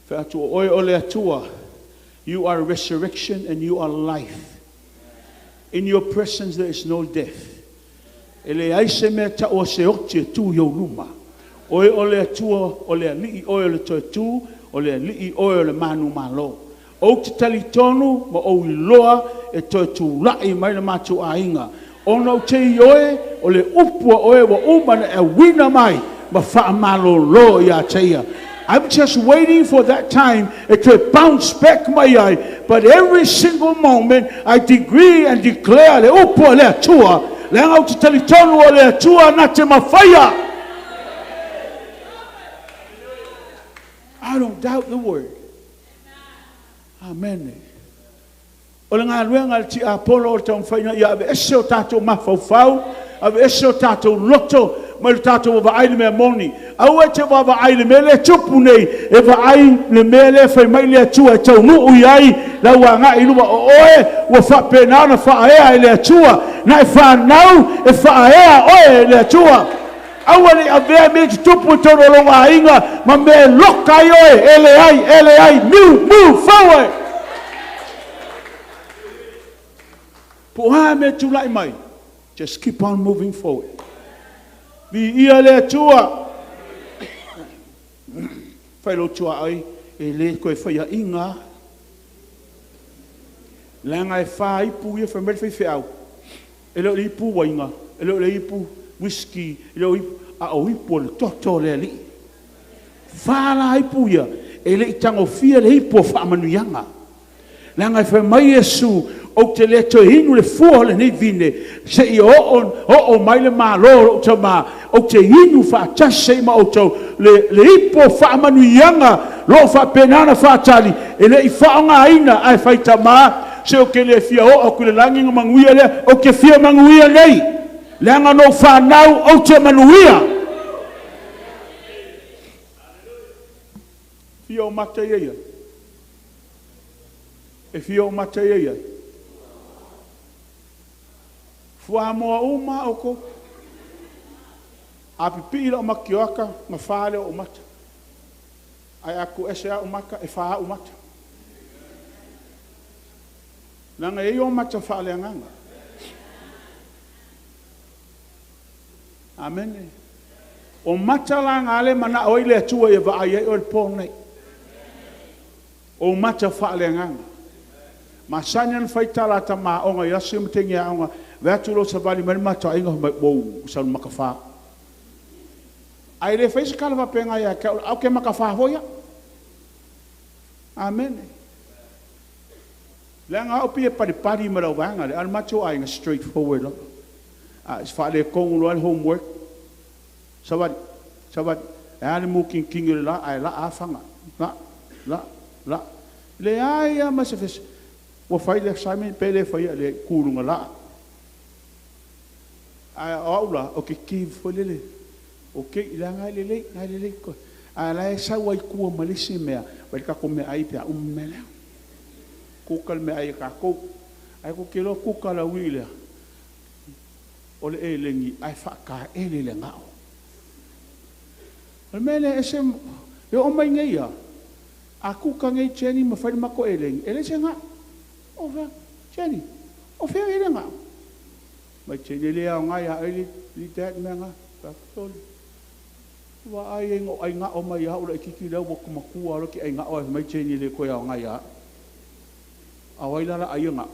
Fai atu o oe o le Atua. You are resurrection and you are life. In your presence there is no death. E leai se mea tau o se oti e tu i ou luma. Oe o le Atua, o le Alii oe o le toe tu, o le Alii oe o le manumalo. Ou te talitonu ma ou iloa e toe tula'i mai le matou aiga. Ona ou te ioe o le upu a oe ua uma ona e auina mai ma faamalolo ia te ia. I'm just waiting for that time e toe bounce back mai ai, but every single moment I decree and declare le upu a le Atua, leaga ou te talitonu o le Atua na te mafaia. I don't doubt the word. Amen. O le galuega a le tiapolo o le taumafaiga ia aveese o tatou mafaufau, aveese o tatou loto mai le tatou vaavaai i le mea moni. Aua e te vaavaai i le mea lea e tupu nei, e vaai le mea lea fai mai le Atua e taunuu i ai lau agai i luma. O oe ua faapena ona faaea e le Atua, na e fanau e faaea oe e le Atua. Aua ne i avea mea tutupu i totonu o lou aiga ma mea e loka ai oe, e leai, e leai, move forward. Po o a mea tulai mai, just keep on moving forward. Viia le Atua. Fai lou tuaoi, e le toe faiaina. Leaga e fa ipu ia fai mai le faifeau. E le o le ipu uaina, e le o le ipu whisky, e le o ipu, a o ipu o le toto o le Alii. Fa la ipu ia, e le i tagofia le ipu o faamanuiaga. Leaga e fai mai Iesu, ou te le toe inu le fua o lenei vine, seia oo mai le malo o lou tama, ou te inu faatasi ai ma outou le ipu o faamanuiaga, lo o faapena ona faatali, e le i faaaogaina, ae faitama, se ou te le fia oo atu i le lagi na manuia lea, ou te fia manuia nei, leaga na ou fanau ou te manuia. Fia o mata ia ia. E fia o mata ia ia. Fuamoa uma outou. A pipii lau makioaka, ma wha le o mata. Ai aku ese au mata, e wha au mata. Leaga e i o mata faaleagaga. Amene. O mata la ngā le mana o i le Atua ia vaai ai o le pō nei. O mata faaleagaga. Masani ana faitala ta maonga i aso ma tenge aonga. Ve atu lo savali mai le mataʻaiga mai uou sau le makafā. Ae le fai se tala faapegai ia te au, au ke makafā foi au. Amene. Leaga au pei e palipali ma lau vaega lea, a o le matou aiga straight forward lava. A faaletonu loa le homework, savali, savali, e a le mutinitini o le la, ae laa lava faga, la, la, la. Leai lava ma se fes, ua fai le assignment pe le faia, le tu i luga laa. Ae o au la, ou te give foi lele, ok, leaga e lelei, na e lelei. Ae la e sau ai i tua ma le isi mea, vai le tatou meaai pe a uma le mea lea. Kuka le meaai a tatou. Ae tou te iloa kuka le uii lea, o le elegi ae faataele le gao. O le mea lea e ese, e oo mai nei lava, a kuka nei Jenny ma fai le matou elegi, e leai se gao. O fea, Jenny, O fea i le gao? Mai te le ao ngai a ai li dad mea ngā. Sole. Wa ai e ngo ai ngao mai au le kiki lea ua kumakua alo ki ai ngao ai mai te ni le koe ao ngai a. Awai lala ai ngao.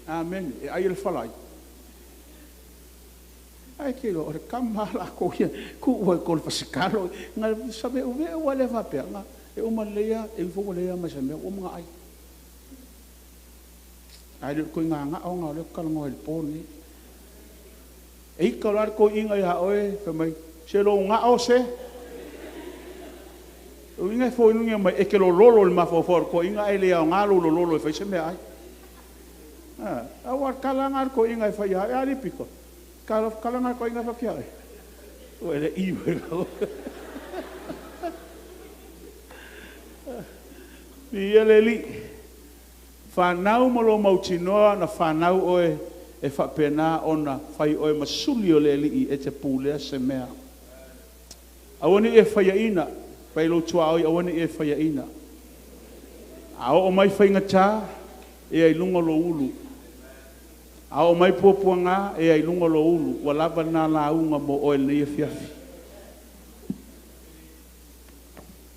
Amen. E ai le falai. Ai ke lo o le kama la ko ia ku ua ko le fasikalo nga sabe o ve ua le fa pe nga e uma leia e fo leia ma se me o mga ai. Ai le ko nga nga o nga le ka ngo le po ni. E ka la ko inga ia oe fa mai se lo nga o se. O inga fo inga mai e ke lo lolo le ma fo fo ko inga e le nga lo lo lolo e fa se me ai. Ah, awa kala nga ko inga e fa ia e ali piko. Kala kala nga ko inga fa kia e. O ele i we lo. Ia le li. Whanau mo lo mautinoa na whanau oe e whapena ona whai oe masuli o le li e te pūlea se mea. Awani e whaia ina, whai lo tua oi awani e whaia ina. A o mai whaingata e ai lunga lo ulu. A o mai puapuanga e ai lunga lo ulu. Wa lava nā la unga mo oe nei e fiafi.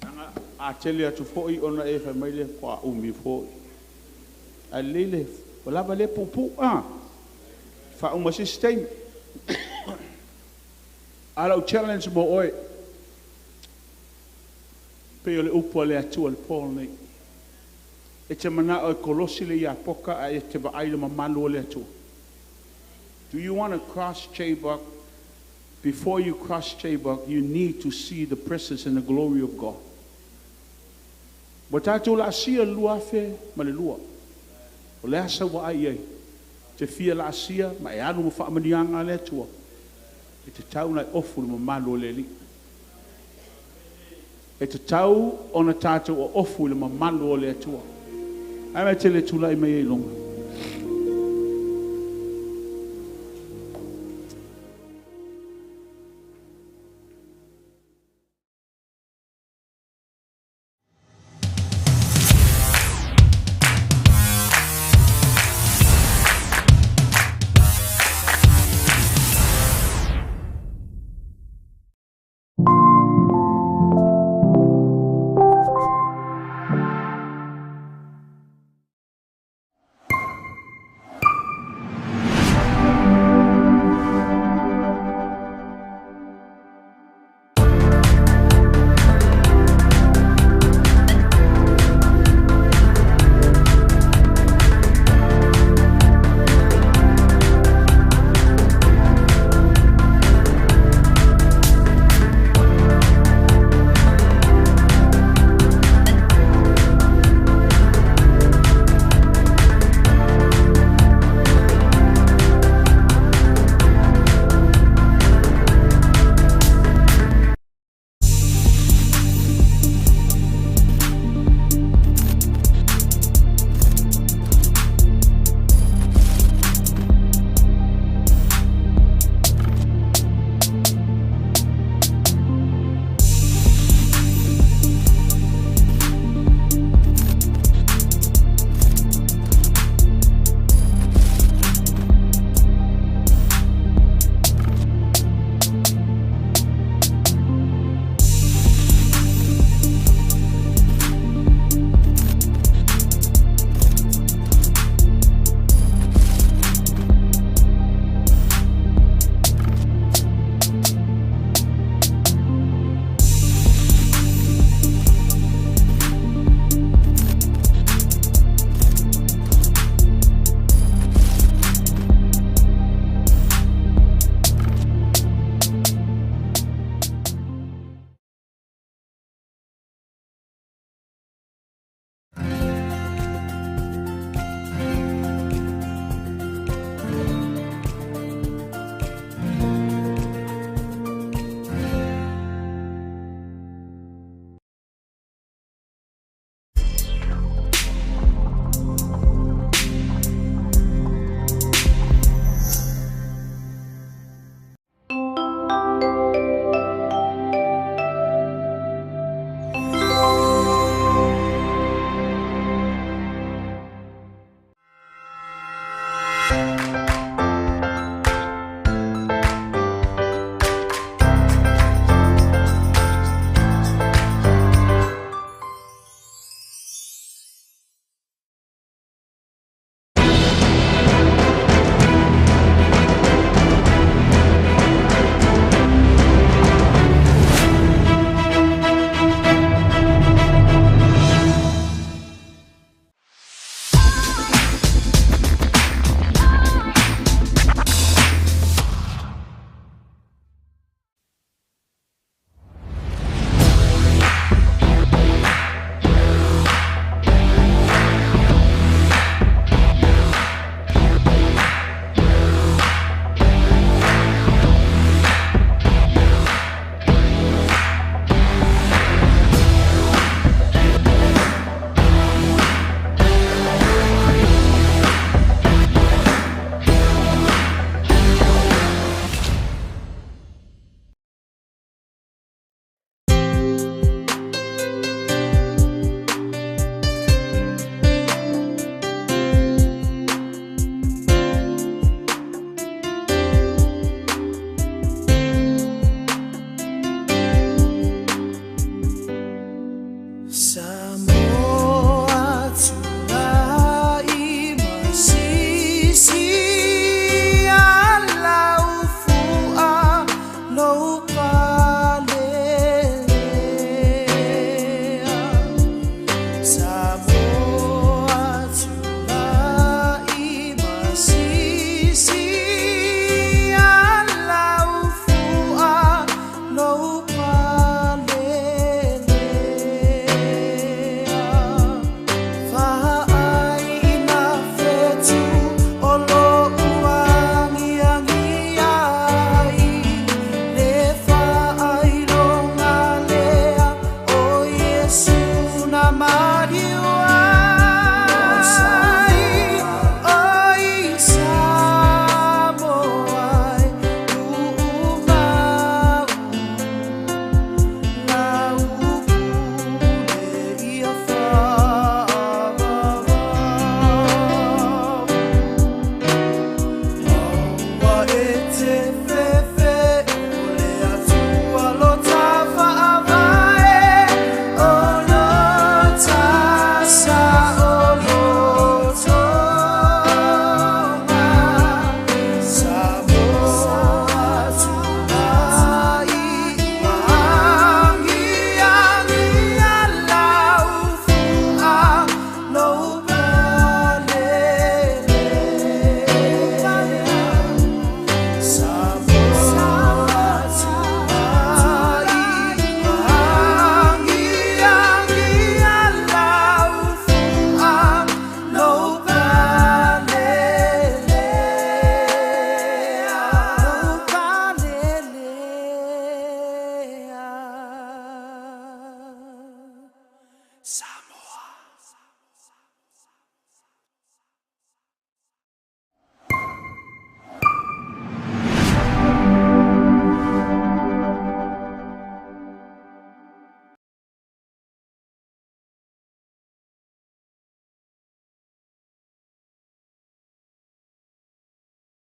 Anga a tele atu foi ona e whai mai le kwa umi foi. A lele, wa lava le pupu a. Wha uma system. A lau challenge mo oe. Pe o le upu a le atua le Paul nei. E te mana o e kolosi le ia poka a e te vaai le mamalu o le atua. Do you want to cross Jabbok? Before you cross Jabbok, you need to see the presence and the glory of God. Wa tātou la asia lua afe ma le lua. O le asa wa ai ai. Te fia la asia ma e alu ma whaamanianga le atua. E te tau nai ofu le mamalu o le li. E te tau ona tātou o ofu le mamalu o le atua. Ai mai te le tūlai mai e longa.